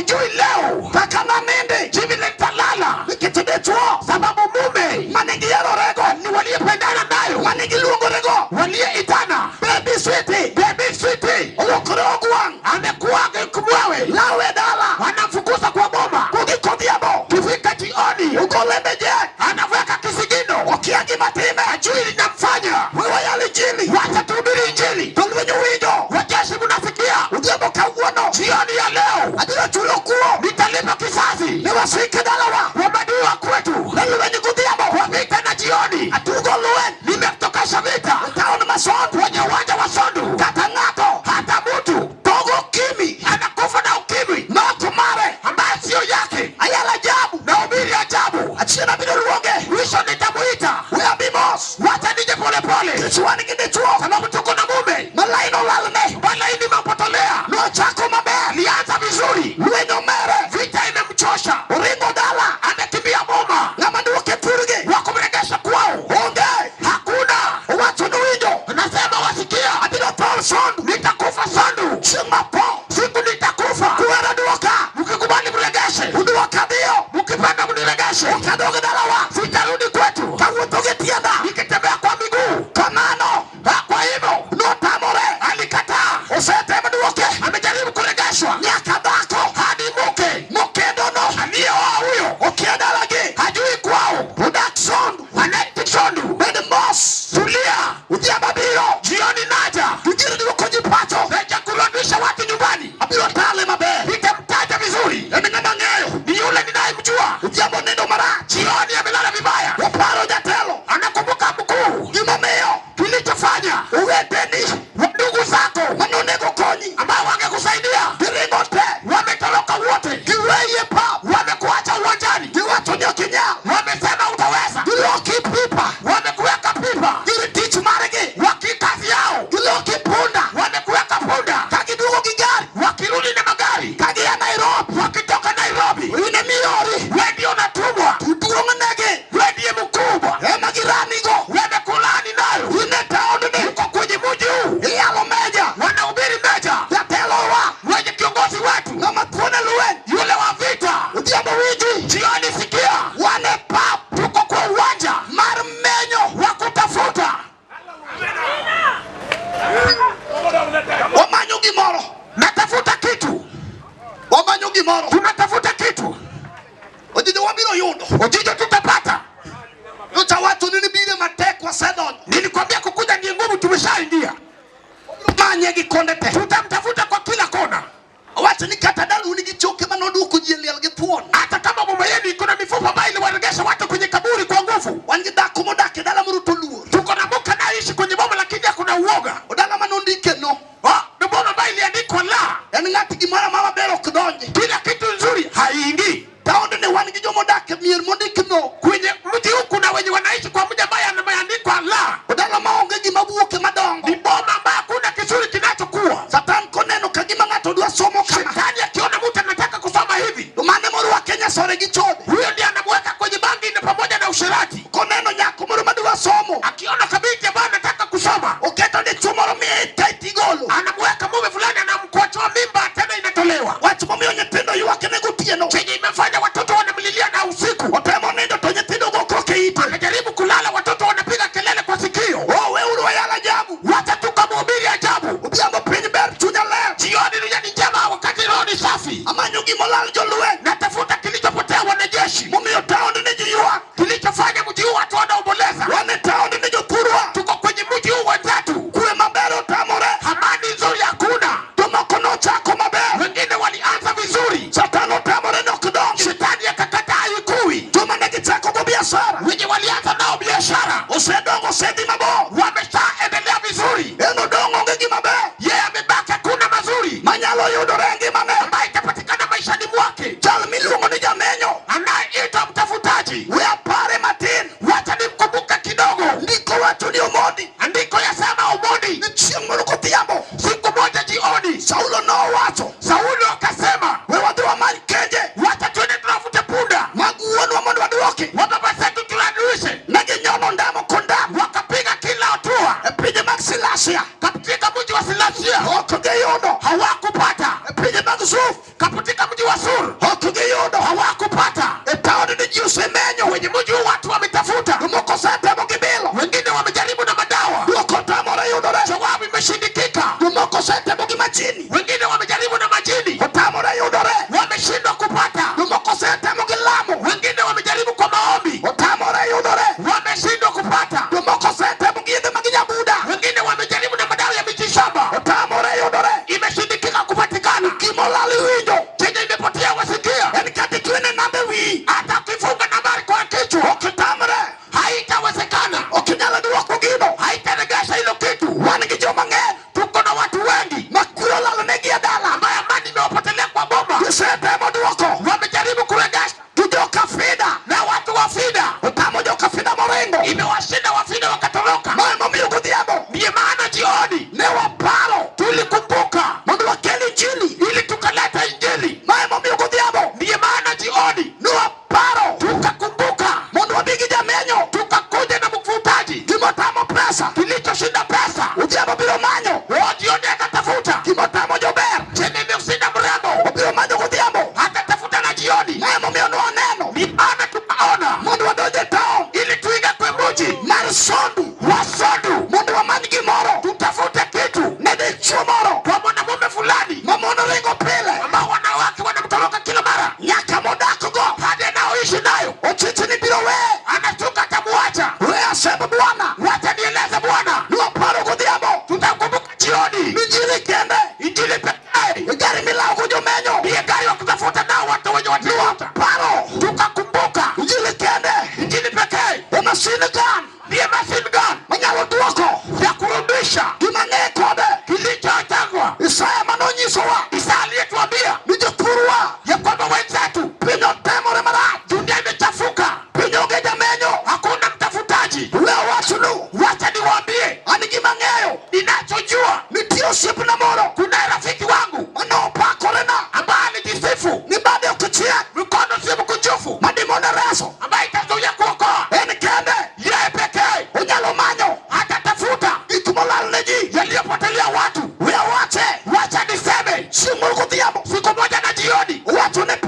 Sijui leo kaka nanindi jivi litalala, nikech dichuo sababu mume mane giyerorego ni waliyependana nayo, mane giluongorego waliyeitana baby sweetie baby sweetie, olokore ogwang' amekuwa kumwawe, lawe dala anamfukuza kwa boma. Kogik odhiambo Kifika jioni, ugolembe jek anaweka kisigino, okia gima time ajui linamfanya. We wayal injili, Wacha tuhubiri Injili, to lweny uwinjo wajeshi mnasikia, odhiambo kawuono jioni ya leo abiro chulo kuo nitalipa kisasi ne wasike dalawa kwa maadui wa kwetu, ne lweny godhiambo kwa vita na jioni. Atugo lweny, Nimetokesha vita e taon ma Sondu kwenye uwanja wa Sondu, kata ng'ato hata mtu togo ukimwi anakufa na ukimwi not mare ambaye siyo yake. Ayal ajabu Nahubiri ajabu, achien abiro luonge mwisho nitamuita. We abi mos, Wacha nije polepole, nikech wan gi dichuo sababu tuko na mume ma lain olalne malaini mampotolea. Nochako maber, Alianza vizuri, lweny omere, vita imemchosha, oringo dala, amekimbia boma, ng'ama duoke thurgi wakumregesha kwao onge. Hakuna. Owacho ni winjo, Nasema wasikia, abiro tho Sondu nitakufa Sondu chieng' matho siku nitakufa. Kuwera duoka, Mkikubali mregeshe, uduoka dhiyo, mkipenda mniregeshe, ok adog dalawa, sitarudi kwetu kawuotho gi tienda nikitembea kwa miguu. Kamano Ha, kwa hivyo notamore, alikataa, osetem duoke, amejaribu kuregeshwa nyaka dhako hadi mke mokendono aliyeoa huyo okia dalagi, hajui kwao, odak Sondu, anaishi Sondu. Bed mos, Tulia, odhiambo abiro, jioni naja, gibiro duoko ji pacho, naja kurudisha watu nyumbani, abiro tale maber, nitamtaja vizuri, en ng'ama ng'eyo, ni yule ninayemjua. Odhiambo nindo marach, Jioni amelala vibaya, oparo jatelo, anakumbuka mkuu gimomiyo kilichofanya oweteni ndugu zako manonego konyi ambao wangekusaidia giringo te, wametoroka wote, giweyi e pap, wamekuacha uwanjani, giwacho ni ok inyal, wamesema utaweza, giloki pipa, wamekuweka pipa, gir tich margi, wakikazi yao, giloki punda, wamekuweka punda, ka giduogo gi gari, wakirudi na magari, ka gia Nairobi, wakitoka Nairobi, in emiori, wewe ndio unatumwa, duong'negi, wewe ndiye mkubwa, ema giranigo, wamekulaani nayo, in e taondni, uko kwenye mji huu, iyalo meja, wanahubiri meja, jatelowa, wenye kiongozi wetu, ng'ama thuon e lweny, yule wa vita. Odhiambo winji, Jioni sikia, wan e pap tuko kwa uwanja mar menyo wa kutafuta, wamanyo gimoro, natafuta kitu, wamanyo gimoro, tunatafuta kitu, Ojijo wabiro yudo, Ojijo tutapata. Nyocha wacho ni nibire matek wasedonjo, Nilikwambia kukuja ni ngumu, tumeshaingia, manye gi konde te, tutamtafuta kwa kila kona, owacho ni kata dalu nigi choke manoduoko ji e liel gi thuon, hata kama boma yenu iko na mifupa ambayo iliwaregesha watu kwenye kaburi kwa nguvu. Wan gi dhako modak e dala moro to luor, Tuko na mke anayeishi kwenye boma lakini hakuna uoga. Dala manondike no, Ah, ni boma ambayo iliandikwa la, en ng'at gimoro amora maber ok donji, kila kitu nzuri haiingii. Taondni wan gi jomodak e mier mondik no, Kwenye mji huu kuna wenye wanaishi kwa mji ambaye ameandikwa la, dala maonge gima wuoke madongo, ni boma ambayo hakuna kizuri kinachokuwa. Satan koneno ka gima ng'ato dwa somo kama, Shetani akiona mtu anataka kusoma hivi, to mane morwake nyasore gi chode, huyo ndiye anamweka kwenye bangi na pamoja na usherati. Koneno nyako moro madwa somo, Akiona kabinti ambayo anataka kusoma, oketo dichuo moro miye kae tigolo, anamweka mume fulani, anamkochoa mimba tena inatolewa, wach momiyo nyithindo ywak ne gotieno, chenye imefanya watoto wanamlilia na usiku. Otemo nindo to nyithindo go kok e ite, Anajaribu kulala, watoto wanapiga kelele kwa sikio. O weuru wayal ajabu, Wacha tukamhubiri ajabu. Odhiambo piny ber chunya ler, Jioni dunia ni njema, wakati roho ni safi. Amanyo gimolal jolweny, Natafuta kilichopotea wanajeshi, momiyo taondni ji ywak, kilichofanya mji huu watu wanaomboleza. Wan e taondni jothurwa, Tuko kwenye mji huu wenzetu, kwe maber otamore, amani nzuri hakuna. Jomoko nochako maber, Wengine walianza vizuri, Satan otamore ni ok dongi, shetani akakataa haikui. Joma ne gichako go biashara Wenye walianza nao biashara osedongo osedhi mabor, wameshaendelea vizuri, en odong' onge gima ber yeye amebaki hakuna mazuri manyalo yudore e ngimane, ambayo itapatikana maishani mwake. Jal miluongo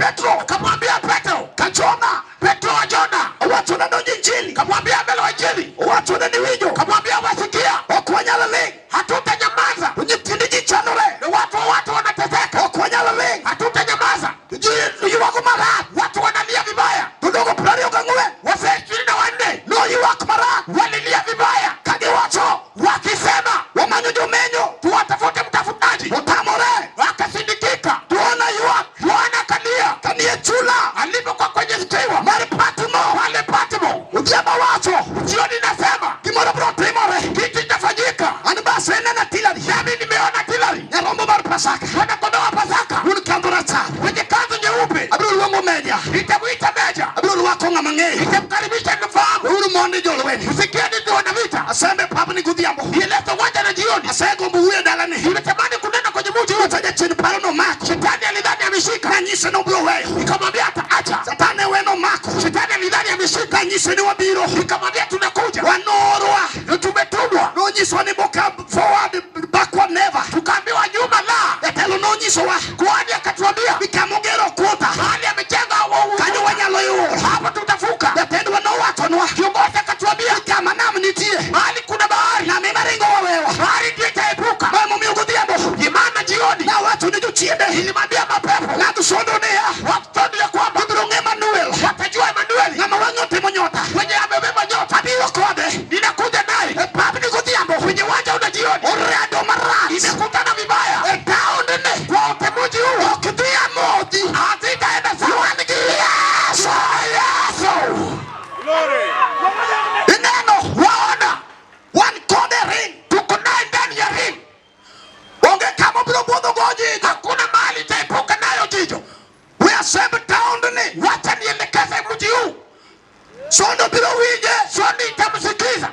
Petro. Akamwambia Petro, Kachona. Petro wa Jona, Owacho ne donjo injili. kamwambia mbele wa Injili, Owacho ne ni winjo. kamwambia wasikia, Ok wanyal ling'. hatutanyamaza. To nyithind ji chandore. Na watu wanateseka, Ok wanyal ling'. hatutanyamaza. Ji ywago marach. Watu wanalia vibaya, To dogo 24 wazee 24 noywak marach. walilia vibaya Kagiwacho. wakisema, Wamanyo jomenyo. tuwatafute mtafutaji. Otamore. Akasindikika, Yohana ywak. Yohana akalia Kanie chula. alipokuwa kwenye ziwa Mar Patmo. pale Patmo. Odhiambo wacho. Jioni nasema Gimoro biro timore. kitu itafanyika, An be aseneno Tilari. nami nimeona Tilari Nyarombo mar Pasaka. mwana-kondoo wa Pasaka Un kandho rachar. mwenye kanzu nyeupe. Abiro luongo meja. Nitamwita meja, Abiro rwako ng'ama ng'eyo. nitamkaribisha nifahamu. Weuru mondi jolweny. Msikieni ndio wana vita, Asembe pabni godhiambo. nieleze uwanja na jioni. Asegombo wuoyo e dalani. Nimetamani kunena kwenye mji huu. Kata jachien paro nomako. Shetani alidhani ameshika, Nanyise nobiro weyo. nikamwambia ataacha. Satan ne we nomako. Shetani alidhani ameshika, Nanyise ni wabiro. nikamwambia tunakuja, Wanoorwa. tumetumwa. Nonyiswa ni boka forward backward never. Tukaambiwa nyuma la. Jatelo nonyisowa Kuhani akatuambia ni kamogero okuta. mahali amejenga Kanyo wanyalo yuoro. hapo tutafuka. Jatendwa nowachonwa Kiongozi akatuambia ni kama nam nitie. mahali kuna bahari, Nam ema ringo wawewa. bahari ndio itaepuka. Ma emomiyo godhiambo Imana jioni nawacho ne jochiende nilimwambia mapepo ng'ato sondo niya watoto ya kwamba gibiro ng'e Manuel watajua Emanueli ng'ama wang'e otimo nyota. mwenye amebeba nyota, Abiro kode ninakuja naye e pabni godhiambo. kwenye uwanja una jioni, Orado marach imekutana vibaya e taondni. kwa utemuji huu, Ok dhi amodhi. hazitaenda sawa. Wan gi Yesu. Yesu Ineno waona, wan kode ring. tuko naye ndani ya ring, Onge kama obiro buodho go jijo. hakuna mahali itaepuka nayo jijo. We asemb taondni. Wacha nielekeze mji huu, Sondo biro winje. Soni itamsikiza.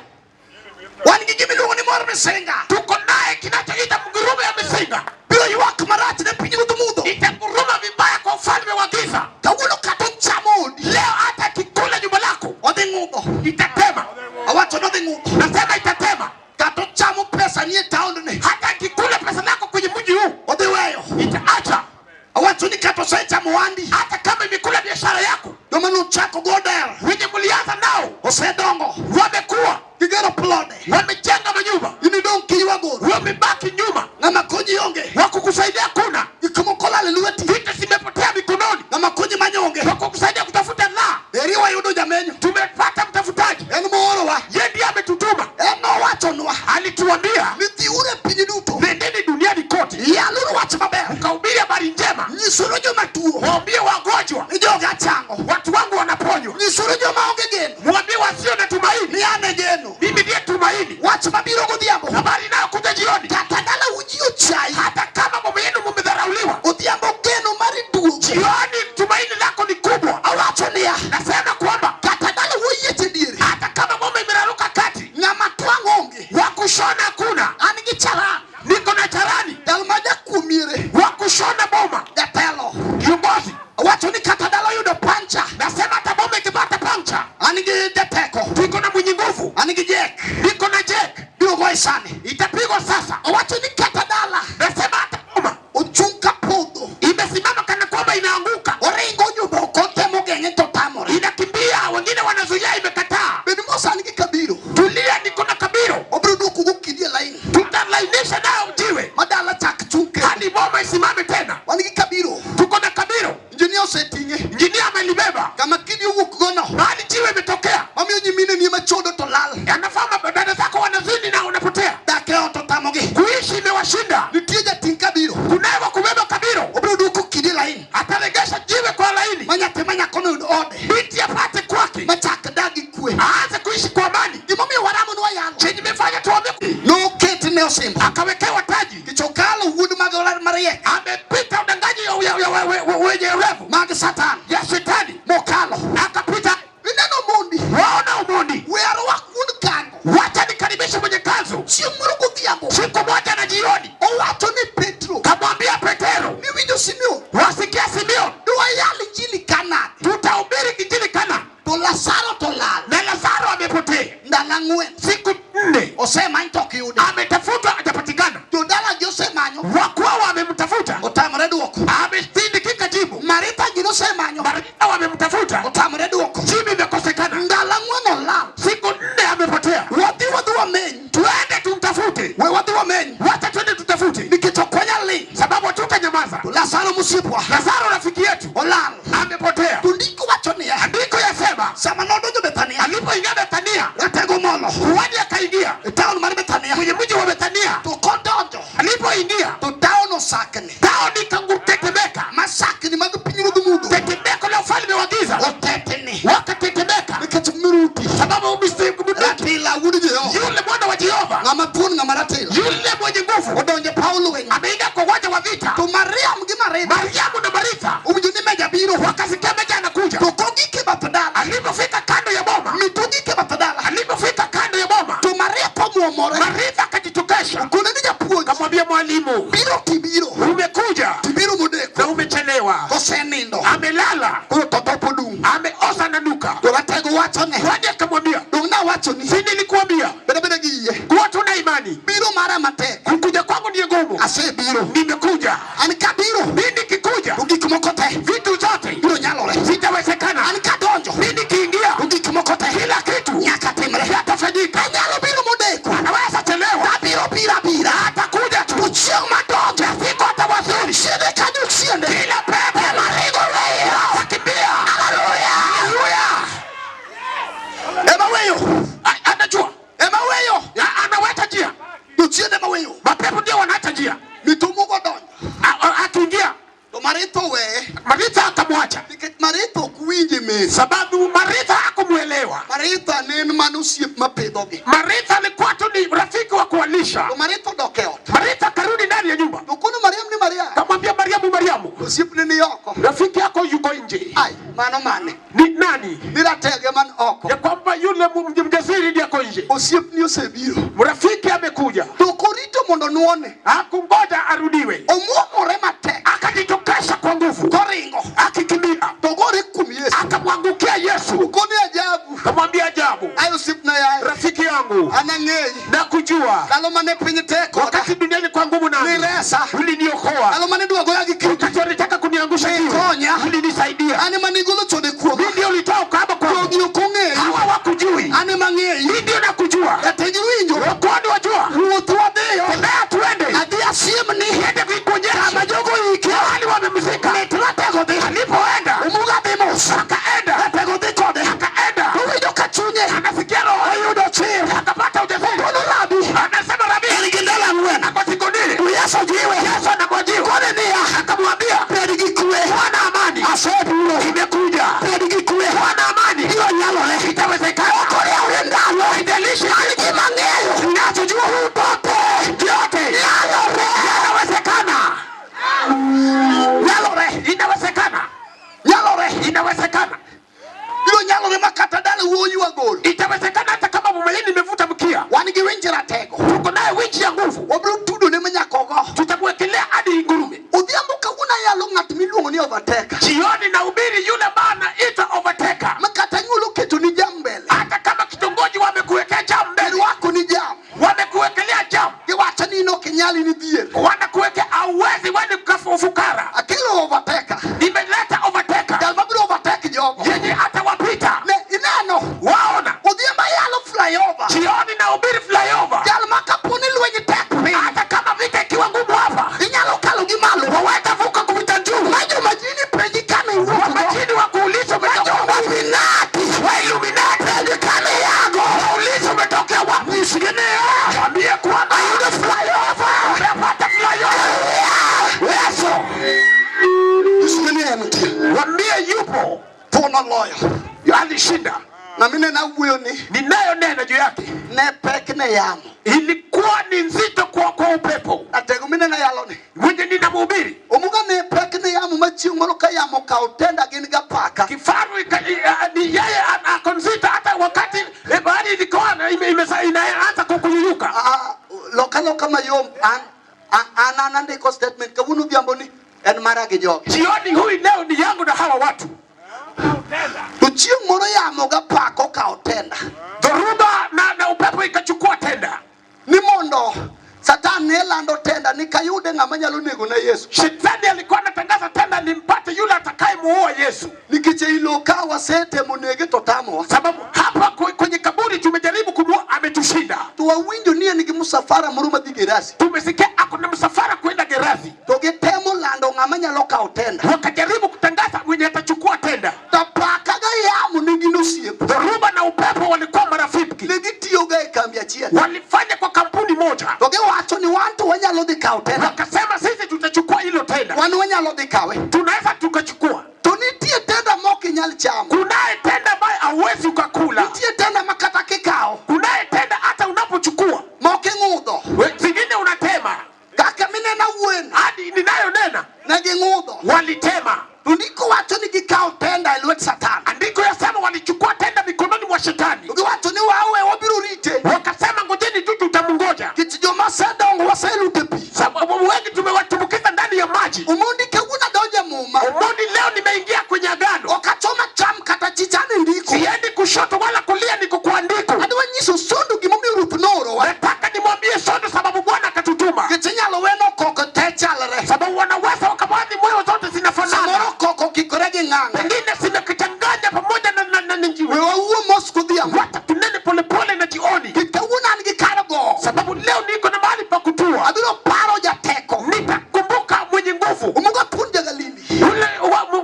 Wan gi gimiluongo ni mor misinga. Tuko naye kinachoita mgurumo ya misinga, Biro ywak marach ne pinyruodh mudho. itaguruma vibaya kwa ufalme wa giza. Kawuono kata ochamo odi. Leo hata akikula nyumba lako Odhi ng'udho. itatema, Awacho ni odhi ng'udho. nasema itatema. Kata ochamo pesa ni e taondni. Hata akikula pesa lako kwenye mji huu Odhi weyo. itaacha, Awacho ni kata osechamo ohandi. hata kama imekula biashara yako. Joma nochako go del. Wenye mlianza nao Osedongo. wamekuwa, Gigero plode. wamejenga manyumba, In idong' kiywagoro. wamebaki nyuma, Ng'ama konyi onge. wakukusaidia hakuna, Gik moko olal e lweti. vitu zimepotea mikononi, Ng'ama konyi manyo onge. wakukusaidia kutafuta la. Eri wayudo jamenyo. Tumepata mtafutaji, En moorowa. yeye ndiye ametutuma, En nowachonwa. alituambia Ni dhiuru e piny duto. nendeni duniani kote Yaluru wach maber. mkahubiri habari njema, Nyisuru joma tuo. waambie wagonjwa, Ni joga chango. watu wangu wanaponywa, Nyisuru joma onge geno. mwambie wasio na tumaini, Ni an e geno. mimi ndiye tumaini. Wach mabiro godhiambo. Habari inayokuja jioni, Kata dala uji ochayi. hata kama boma yenu mumedharauliwa, Odhiambo geno mari duogo. jioni tumaini lako ni kubwa. Awacho niya. Nasema kwamba Kata dala wuoyieche diere. hata kama boma imeraruka kati, Ng'ama twang' onge. wa kushona hakuna, An gi charan. niko na charani Jal ma jakuo miere. wa kushona boma, Jatelo. kiongozi. Awacho ni kata dala oyudo pancha. Nasema hata boma ikipata pancha, An gi jateko. niko na mwenye nguvu, An gi Jack. niko na Jack, Biro goye sani. itapigwa sasa. Awacho ni kata dala. Nasema hata boma Ochung' ka podho. imesimama kana kwamba inaanguka, Oringo jomoko temo geng'e to tamore. inakimbia, wengine wanazuia, imekataa. Bed mos an gi kabiro. Tulia, niko na kabiro, Obiro duoko go kidi e laini. tutalainisha nayo jiwe Ma dala chak chung' kendo. hadi boma isimame tena. Wan gi kabiro. Tuko na kabiro, Injinia oseting'e. injinia amelibeba Kama kidi owuok go no. mahali jiwe imetokea. Mamiyo nyimine ni machodo to lal. Anafaa dada zako wanazini na unapotea, Dak e ot otamogi. kuishi imewashinda. Nitie jating' kabiro. Kunaye wa kubeba kabiro, Obiro duoko kidi e laini. ataregesha jiwe kwa laini, Ma nyathi ma nyakono oyud ode. binti apate kwake, Ma chak dag gi kwe. aanze kuishi kwa amani. Gimomiyo waramo ni wayalo. Chenye imefanya tuambie, Noketne osimbo. akawekewa taji, Kichokalo wuond mag mariek. amepita udanganyi wenye urevu Mag Satan. ya shetani, Mokalo. akapita. Ineno mondi. Waona umondi, We arwak wuon kango. wacha nikaribishe mwenye kanzu. Chieng' moro godhiambo. Siku moja na jioni, Owacho ni Petro. kamwambia Petero, Niwinjo Simeon. wasikia Simeon, Dwayal injili Kanaan. tutahubiri injili Kana To Lazaro to lal. na Lazaro amepotea Ndalo ang'wen. siku 4, Osemany to ok yude. ametafutwa hajapatikana, Jodalagi osemanyo. wakwao wamemtafuta, Otamore duoko. amesindikika jibu. Maritha gino osedhi Wakasikia meja anakuja. To kogik e bath dala. Alipofika kando ya boma, Mit ogik e bath dala. alipofika kando ya boma, To Maritha omuomore. Maritha akajitokesha, Okone ni japuonj. akamwambia mwalimu, Biro tibiro. umekuja Tibiro modeko. na umechelewa. Osenindo. Amelala, Koro to top odum. ameoza na nuka. To ratego wachone. Kwani akamwambia, Dong nawachoni. si nilikuambia Beda beda gi yie. kuwa tuna imani? Biro mara matek. Kukuja kwangu ni ngumu, Asebiro. nimekuja. An kabiro. Mimi nikikuja, To gik moko te. vitu zote Biro nyalore. zitawezekana. An kadonjo. Mimi nikiingia, To gik moko te. kila kitu Nyaka timre. yatafanyika. Anyalo biro modeko. Anaweza chelewa, Abiro biro abira. atakuja tu. To chieng' madonjo. Siku atawasili, Chiende ka jochiende. kila pepo Ema ringo weyo. atakimbia. Haleluya. Haleluya! Ema weyo. Anajua Ema weyo. Anaweka njia, Jochiende ema weyo. mapepo ndio wanaacha njia. Mitomugo donjo. Akiingia To Maritha oweye. Maritha akamwacha, Nikech Maritha ok winje mesa. sababu Maritha hakumuelewa. Maritha ne en mana osiep mapidhogi. Maritha alikuwa tu ni rafiki wa kuwalisha. To Maritha odok e ot. Maritha akarudi ndani ya nyumba, To kono Mariam ni Maria. kamwambia Mariamu, Mariamu, Osiepne ni oko. rafiki yako yuko nje. Ai, mano mane? Ni nani? Ni ratege man oko. Ya kwamba yule mjasiri ndiye ako nje, Osiepni osebiro. rafiki amekuja. To korito mondo nuone. Hakungoja arudiwe, Omuomore matek. akajitokesha kwa nguvu, Koringo. akikimbia, To gore kuom Yesu. akamwangukia Yesu, Koni ajabu. kamwambia ajabu, Ai osiepna yaye. rafiki yangu, An ang'eyi. nakujua Ndalo mane piny tek koda. wakati dunia ilikuwa ngumu nami Niresa. uliniokoa, Ndalo mane idwa goya gi kidi. wakati walitaka kuniangusha jiwe Nikonya. ulinisaidia. An ema nigolo chode kuoma. Mimi ndio ulitoa ukahaba kwangu, Jogi ok ong'eyi. hawa wakujui, An ema ang'eyi. mimi ndio nakujua. Jatij winjo. Kwani wajua? Wuoth wadhiyo. Tembea tuende, Adhi asiemni. niende kuikuonyesha Kama jogo oike. mahali wamemzika. Mit ratego dhi. Alipoenda Omuga dhi mos. akaenda, Ratego dhi kode. akaenda, Owinjo ka chunye. anasikia roho, Oyudo chir. akapata ujasiri. Kono rabi. Anasema rabi, En gi ndalo ang'wen. ako siku nne. To Yesu jiwe. Yesu anamwajibu, Kone niya. akamwambia Bed gi kwe. kuwa na amani, Asebiro. imekuja. Bed gi kwe. Kuwa na amani, Biro nyalore. itawezekana. Ok oriewre ndalo. Haijalishi An gima ang'eyo. ninachojua Duto yote nyalore. yanawezekana, Nyalore. inawezekana, Nyalore. inawezekana, Biro nyalore ma kata dala wuoyi wagolo. itawezekana. Hata kama boma yenu imevuta mkia, Wan gi winj ratego. tuko naye winchi ya nguvu, Wabiro tudone ma nyaka ogo. tutamwekelea hadi ngurume. Odhiambo kawuono ayalo ng'at miluongo ni overtaker. Jioni na ubiri yule ambaye anaitwa overtaker, Ma kata nyuolo keto ni jam mbele. hata kama kitongoji wamekuwekea jam mbele, Girwako ni jam. wamekuwekelea jam, Giwacho ni in ok inyal in idhier. wanakuwekea hauwezi, wewe ni ufukara. Akelo overtaker. Nimeleta overtaker Jal mabiro overtake jogo. yenye atawapita Ne ineno. waona. Odhiambo ayalo flyover. Jioni na ubiri flyover, Jal ma kapo ni lweny tek piny. hata kama vita ikiwa ngumu hapa, Inyalo kalo gi malo. waweza vuka kupita juu. Ma jomajini penji kane iwuokgo. Wamajini wakuuliza Ma umetoka wapi, jo-Illuminati. wa Illuminati Penji kane iago. waulize umetokea wapi. Nyisgi niya. Waambie kwamba Ayudo flyover. umepata flyover. Yesu, Nyisgi ni en nitie. waambie yupo, Thuon oloyo. alishinda. Ng'ama ineno awuoyo ni Ninayo neno juu yake, ne pek ne yamo. ilikuwa ni nzito kwa upepo. Ratego mineno ayalo ni. Mwenye ninamhubiri Omuga ne pek ne yamo ma chieng' moro ka yamo okawo tenda gin gapaka. kifaru ni yeye ako nzito, hata wakati bahari ilikuwa inaanza kukuyuyuka. Ah, loka loka mayom an an andiko statement kawuono odhiambo ni en mara gi jogi. Jioni huyu leo ni yangu na hawa watu. To chieng' moro yamo gapaka okawo tenda. Dhoruba na upepo ikachukua tenda. Ni mondo Satan ne lando tenda ni kayude ng'ama nyalo nego na Yesu. Shetani alikuwa anatangaza tenda nimpate yule atakayemuua Yesu, Nikech ei lo ka wasetemo nege to tamowa. sababu hapa kwenye kaburi tumejaribu kumuua, ametushinda. To wawinjo ni en gi musafara moro madhi Gerasi. Tumesikia ako na msafara kwenda Gerasi, To gitemo lando ng'ama nyalo kawo tenda. wakajaribu kutangaza mwenye atachukua tenda. To apaka ga yamo ne gin osiep. Dhoruba na upepo walikuwa marafiki, Ne gitiyoga e kambi achiel. walifanya kwa kampuni moja, To giwacho ni wan to wanyalo dhi kawo tenda. wakasema sisi tutachukua hilo tenda, Wan wanyalo dhi kawe. tunaweza tukachukua. To nitie tenda mok inyal chamo. Kunaye tenda ambaye hauwezi ukakula, Nitie tenda ma kata kikawo kunaye tenda hata unapochukua mok ing'udho. zingine unatema. Kaka minena wuoyeno Hadi ninayonena ne ging'udho. walitema, To ndiko wacho ni gikawo gi ng'ang'a. Pengine zimekuchanganya pamoja na We njiwa. wawuo mos godhiambo. Wacha tunene polepole na jioni, Nikech kawuono an gi kar go. Sababu leo niko na mahali pa kutua. Abiro paro jateko. Nitakumbuka mwenye nguvu, Omuga thuon ja-Galili. yule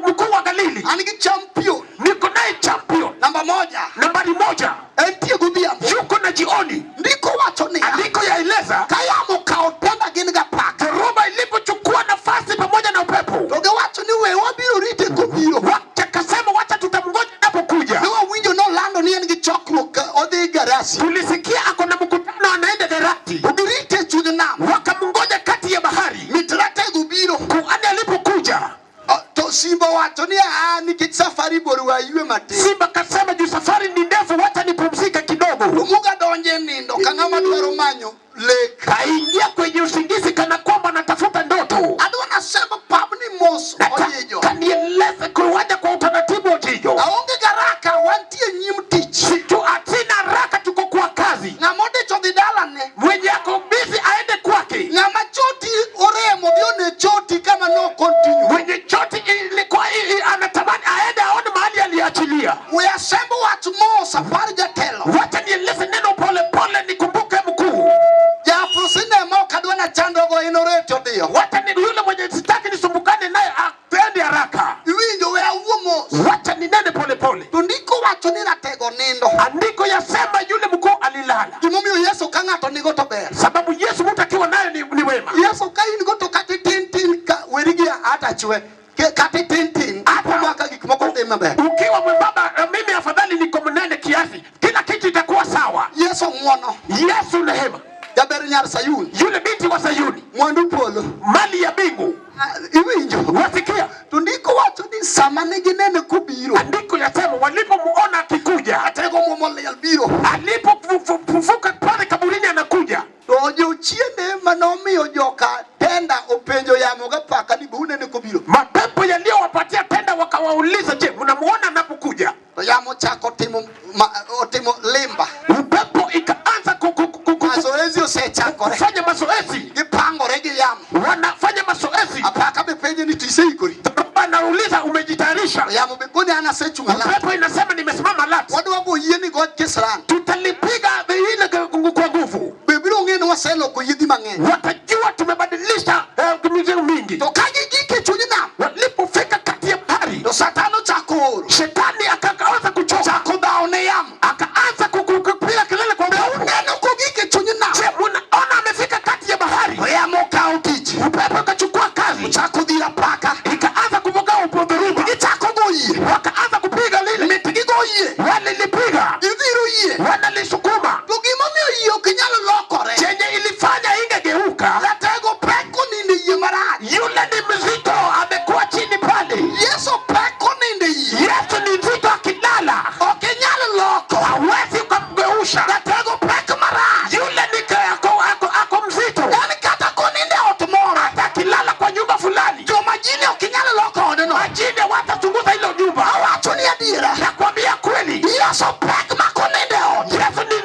mkuu wa Galili. An gi champion. Niko naye champion Namba moja. nambari 1, Entie godhiambo. yuko na jioni. Ndiko wacho niya. Andiko yaeleza Ka yamo okawo tenda gin gapaka. dhoruba ilipochukua nafasi pamoja na upepo, To giwacho ni we wabiro rite kobiro. Wakasema wacha tutamngoja anapokuja. Ne wawinjo nolando ni en gi chokruok odhi Garasi. Tulisikia ako na mkutano anaenda Gerati, To girite e chuny nam. Wakamngoja kati ya bahari. Mit ratego biro. Kuhani alipokuja, To Simba wacho ni aa nikech safari bor we aywe matin. Simba kasema juu safari ni ndefu, wacha nipumzike kidogo. Omuga donje nindo ka ng'ama dwaro manyo lek. Kaingia kwenye usingizi kana kwamba anatafuta ndoto. Adwa nasema pabni mos ojijo. Kanieleze kuwaja kwa utaratibu ojijo. Aonge garaka wantie nyim tich. Situ atina haraka, tuko kwa kazi. Ng'ama odich odhi dalane. Mwenye ako busy aende kwake. Ng'ama choti oremo dhi one choti kama no continue. Mwenye choti ilikuwa anatamani aende aone mahali aliachilia. We asembo wach mos apar jatelo. Wacha nieleze neno pole pole nikumbuke mkuu. Jafro sinema ok adwa nachandogo en oreti odiyo. Wacha ni yule mwenye sitaki nisumbukane naye aende haraka. Iwinjo we awuo mos. Wacha ninene pole pole. To ndiko wacho ni ratego nindo. Andiko yasema yule mkuu alilala. Gimomiyo Yesu ka ng'ato nigo to ber. Sababu Yesu mtu akiwa nayo ni wema. Yesu ka in go to kata itin tin ka weri gi hata chwe. Kata itin tin maka gik moko dhi maber. Ukiwa mwembamba, mimi afadhali niko mnene kiasi, kila kitu itakuwa sawa. Yesu ng'uono. Yesu rehema. Jaber nyar Sayun. Yule binti wa Sayuni. Mwandu polo. Mali ya mbingu. Iwinjo. Wasikia. To ndiko wacho ni sama ne ginene kobiro. Andiko yasema walipomuona akikuja. Atego muomo liel biro. Alipofufuka pale kaburini anakuja. To jochiende manomiyo joka tenda openjo yamo gapaka ni be unene kobiro. Mapepo yaliyowapatia tenda wakawauliza, je, mnamuona anapokuja? To yamo chako timo otimo limba. Upepo ikaanza Mazoezi osechakore. kufanya mazoezi. Gipangore gi yamo. Wanafanya mazoezi. Apaka be penje ni to iseikori. Dhoruba anauliza umejitayarisha? Yamo be koni an asechung' alat. Upepo inasema nimesimama lat. Wadwa go yie ni god kisran. Tutalipiga ile kwa nguvu. Be biro ng'e ni waseloko yiedhi mang'eny. Watajua tumebadilisha mizigo mingi. To ka gigik e chuny nam. Walipofika kati ya bahari, To Satan ochako oro. Shetani akaanza kuchoka. Chako dhawo ne yamo. Akaanza kupiga kelele kwa Be upepo. uneno kogik e chuny nam. Je, munaona amefika kati ya bahari? To yamo okawo tich. Upepo ukachukua kazi. Ochako dhiro apaka. Ikaanza kuvuka dhoruba. Gichako go yie. Wakaanza kupiga lile. Mit gigo yie. Walilipiga. Gidhiro yie. Wanalisukuma. To gimomiyo yie ok nyal lokore. Chenye ilifanya ingegeuka. Ratego pek onindo e yie marach. Yule ni mzito amekuwa chini pale. Yesu pek onindo e yie. Yesu ni mzito akilala. Ok inyal loko. Hawezi ukamgeusha. Ratego pek marach. Yule ni ako mzito. En kata konindo e ot moro. Hata akilala kwa nyumba fulani. Joma jini ok inyal loko odno. Majini hawatachunguza hilo nyumba. Awacho ni adiera. Nakwambia kweli. Yesu pek ma konindo e ot. Yesu ni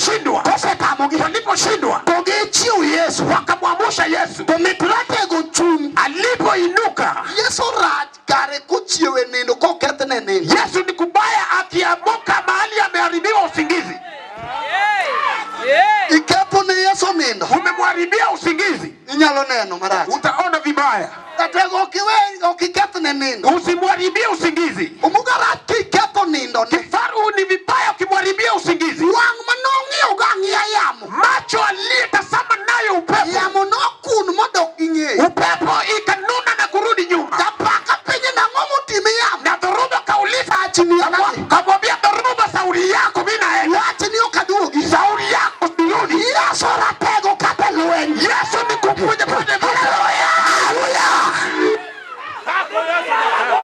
Waliposhindwa, Kosetamogi. Waliposhindwa, To gichiew Yesu. Wakamwamusha Yesu. To mit ratego chung'. Alipoinuka, Yesu rach kare kochiew e nindo kokethne nindo. Yesu ni kubaya akiamuka mahali ameharibiwa usingizi. Iketho ne Yesu nindo. Umemharibia usingizi, Inyalo neno marach. Utaona vibaya. Ratego ok iwe ok ikethne nindo. Usimharibie usingizi. Omuga rach kiketho nindo ne. Kifaru ni vibaya ukimharibia usingizi. Wang' manong'iyo go ang'iya yamo. Macho aliyetazama nayo upepo, Yamo nokun modok gi ng'eye. Upepo ikanuna na kurudi nyuma. Japaka penje nang'o motimi yamo. Na dhoruba kauliza, Wachni ok adhi. Kamwambia dhoruba, sauri yako mimi naenda, Wachni ok aduogi. Sauri yako sirudi. Yesu ratego.